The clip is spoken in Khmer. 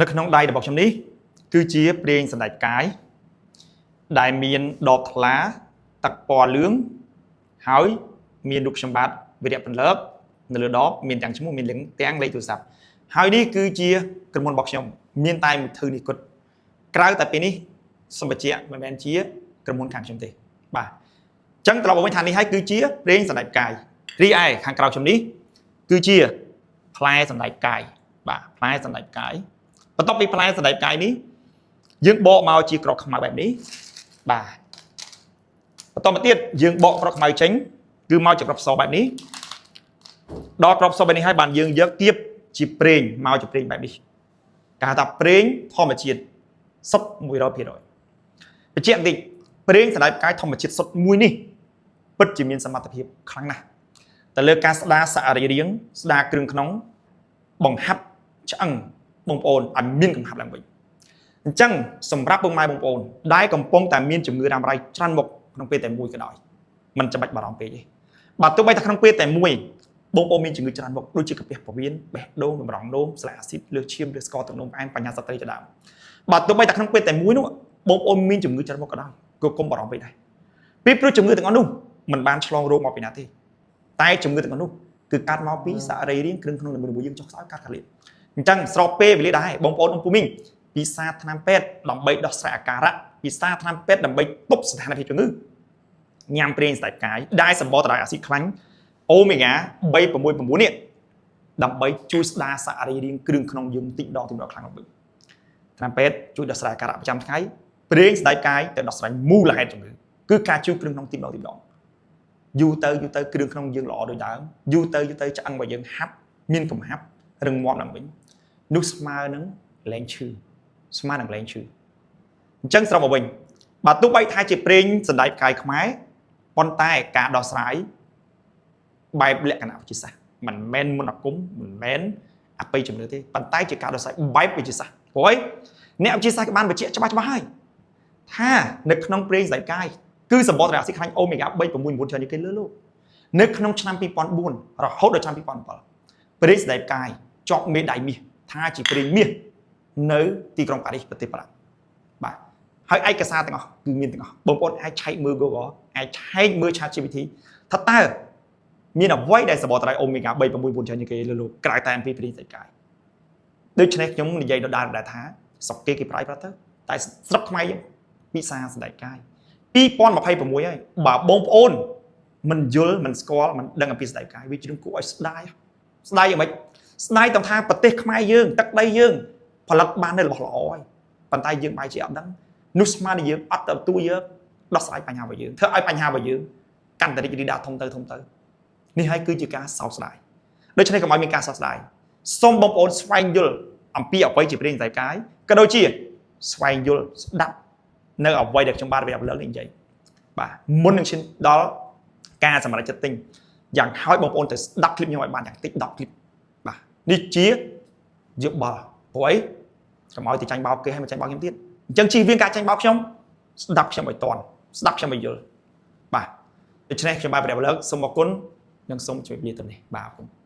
នៅក្នុងដៃរបស់ខ្ញុំនេះគឺជាប្រេងសណ្តែកផ្កាយដែលមានដបថ្លាទឹកពណ៌លឿងហើយមានរូបខ្ញុំបាទវិរៈពន្លកនៅលើដបមានទាំងឈ្មោះមានទាំងលេខទូរស័ព្ទហើយនេះគឺជាក្រុមហ៊ុនរបស់ខ្ញុំមានតែមួយធឺនេះគត់ក្រៅតែពីនេះសម្បជាមិនមែនជាក្រុមហ៊ុនខាងខ្ញុំទេបាទអញ្ចឹងត្រឡប់មកវិញថានេះហើយគឺជាប្រេងសណ្តែកផ្កាយរីឯខាងក្រៅខ្ញុំនេះគឺជាផ្លែសណ្តែកផ្កាយបាទផ្លែសណ្តែកផ្កាយ បន្ទាប់ពីផ្លែសណ្តែកផ្កាយនេះយើងបកមកជាក្របខ្មៅបែបនេះបាទបន្តមកទៀតយើងបកក្របខ្មៅចេញគឺមកជាក្របសបែបនេះដល់ក្របសបែបនេះហើយបានយើងយកទៀបជាប្រេងមកជាប្រេងបែបនេះគេហៅថាប្រេងធម្មជាតិសុទ្ធ100%បញ្ជាក់បន្តិចប្រេងសណ្តែកផ្កាយធម្មជាតិសុទ្ធមួយនេះពិតជាមានសមត្ថភាពខ្លាំងណាស់ទៅលើការស្ដារសរីរាង្គស្ដារគ្រឿងក្នុងបង្ហាប់ឆ្អឹងបងប្អូនឲ្យមានកំហាប់ឡើងវិញអញ្ចឹងសម្រាប់ពុកម៉ែបងប្អូនដែលកំពុងតែមានជំងឺរ៉ាំរ៉ៃច្រើនមុខក្នុងពេលតែមួយក៏ដោយមិនចាំបាច់បារម្ភពេកទេបាទទោះបីតែក្នុងពេលតែមួយបងប្អូនមានជំងឺច្រើនមុខដូចជាកាពះពោះវៀនបេះដូងតម្រងនោមស្លាកអាស៊ីតលើសឈាមលើសស្ករទឹកនោមផ្អែមបញ្ហាស្ត្រីជាដើមបាទទោះបីតែក្នុងពេលតែមួយនោះបងប្អូនមានជំងឺច្រើនមុខក៏ដោយក៏កុំបារម្ភពេកដែរពីព្រោះជំងឺទាំងអស់នោះមិនបានឆ្លងរោគមកពីណាទេតែជំងឺទាំងអស់នោះគឺកើតមកពីសរីរាង្គគ្រឿងក្នុងនីមួយៗយើងចុះខ្សោយកើតកាលៀបអញ្ចឹងស្របពេលវេលាដែរបងប្អូនអង្គពូមីងពិសាថ្នាំពេទ្យដើម្បីដោះស្រាយអាការៈពិសាថ្នាំពេទ្យដើម្បីទប់ស្ថានភាពជំងឺញ៉ាំប្រេងសណ្តែកផ្កាយដែលសម្បូរទៅដោយអាស៊ីតខ្លាញ់អូមេហ្គា369នេះដើម្បីជួយស្ដារសរីរាង្គគ្រឿងក្នុងយើងតិចម្ដងតិចម្ដងខ្លាំងឡើងវិញថ្នាំពេទ្យជួយដោះស្រាយអាការៈប្រចាំថ្ងៃប្រេងសណ្តែកផ្កាយទៅដោះស្រាយមូលហេតុជំងឺគឺការជួយគ្រឿងក្នុងតិចម្ដងតិចម្ដងយូរទៅយូរទៅគ្រឿងក្នុងយើងល្អដូចដើមយូរទៅយូរទៅឆ្អឹងរបស់យើងហាប់មានកំហាប់រឹងមាំឡើងវិញនោះស្មើនឹងលែងឈឺស្មើនឹងលែងឈឺអញ្ចឹងសរុបមកវិញបើទោះបីថាជាប្រេងសណ្តែកផ្កាយខ្មែរប៉ុន្តែការដោះស្រាយបែបលក្ខណៈវិទ្យាសាស្ត្រមិនមែនមន្តអាគមមិនមែនអបិយជំនឿទេប៉ុន្តែជាការដោះស្រាយបែបវិទ្យាសាស្ត្រព្រោះអីអ្នកវិទ្យាសាស្ត្រគេបានបញ្ជាក់ច្បាស់ច្បាស់ហើយថានៅក្នុងប្រេងសណ្តែកផ្កាយគឺសម្បូរទៅដោយអាស៊ីតខ្លាញ់អូមេហ្គា369ច្រើនជាងគេលើលោកនៅក្នុងឆ្នាំ2004រហូតដល់ឆ្នាំ2007ប្រេងសណ្តែកផ្កាយជាប់មេដាយមាសថាជាប្រេងមាសនៅទីក្រុងប៉ារីសប្រទេសបារាំងបាទហើយឯកសារទាំងអស់គឺមានទាំងអស់បងប្អូនអាចឆែកមើល Google អាចឆែកមើល ChatGPT ថាតើមានអ្វីដែលសម្បូរទៅដោយអូមេហ្គា369ច្រើនជាងគេលើលោកក្រៅតែអំពីប្រេងសណ្តែកផ្កាយដូច្នេះខ្ញុំនិយាយដដែលៗថាស្រុកគេគេប្រៃប្រាត់ទៅតែស្រុកខ្មែរយើងពិសាសណ្តែកផ្កាយ2026ហើយបើបងប្អូនមិនយល់មិនស្គាល់មិនដឹងអំពីសណ្តែកផ្កាយវាជារឿងគួរឲ្យស្ដាយស្ដាយយ៉ាងម៉េចស្ដាយទាំងថាប្រទេសខ្មែរយើងទឹកដីយើងផលិតបាននៅរបស់ល្អហើយប៉ុន្តែយើងបែរជាអត់ដឹងនោះស្មានតែយើងអត់ទទួលយកដោះស្រាយបញ្ហារបស់យើងធ្វើឲ្យបញ្ហារបស់យើងកាន់តែរីករាលដាលធំទៅធំទៅនេះហើយគឺជាការសោកស្ដាយដូច្នេះកុំឲ្យមានការសោកស្ដាយសូមបងប្អូនស្វែងយល់អំពីអ្វីជាប្រេងសណ្តែកផ្កាយក៏ដូចជាស្វែងយល់ស្ដាប់នៅអ្វីដែលខ្ញុំបាទរៀបលើកនេះនិយាយបាទមុននឹងឈានដល់ការសម្រេចចិត្តទិញយ៉ាងហោចបងប្អូនត្រូវស្ដាប់ឃ្លីបខ្ញុំឲ្យបានយ៉ាងតិច10ឃ្លីបបាទនេះជាយោបល់ព្រោះអីកុំឲ្យទៅចាញ់បោកគេឲ្យមកចាញ់បោកខ្ញុំទៀតអញ្ចឹងជៀសវាងការចាញ់បោកខ្ញុំស្ដាប់ខ្ញុំឲ្យតន់ស្ដាប់ខ្ញុំឲ្យយល់បាទដូច្នេះខ្ញុំបាទព្រះលើកសូមអរគុណនិងសូមជម្រាបលាទៅនេះបាទអរគុណ។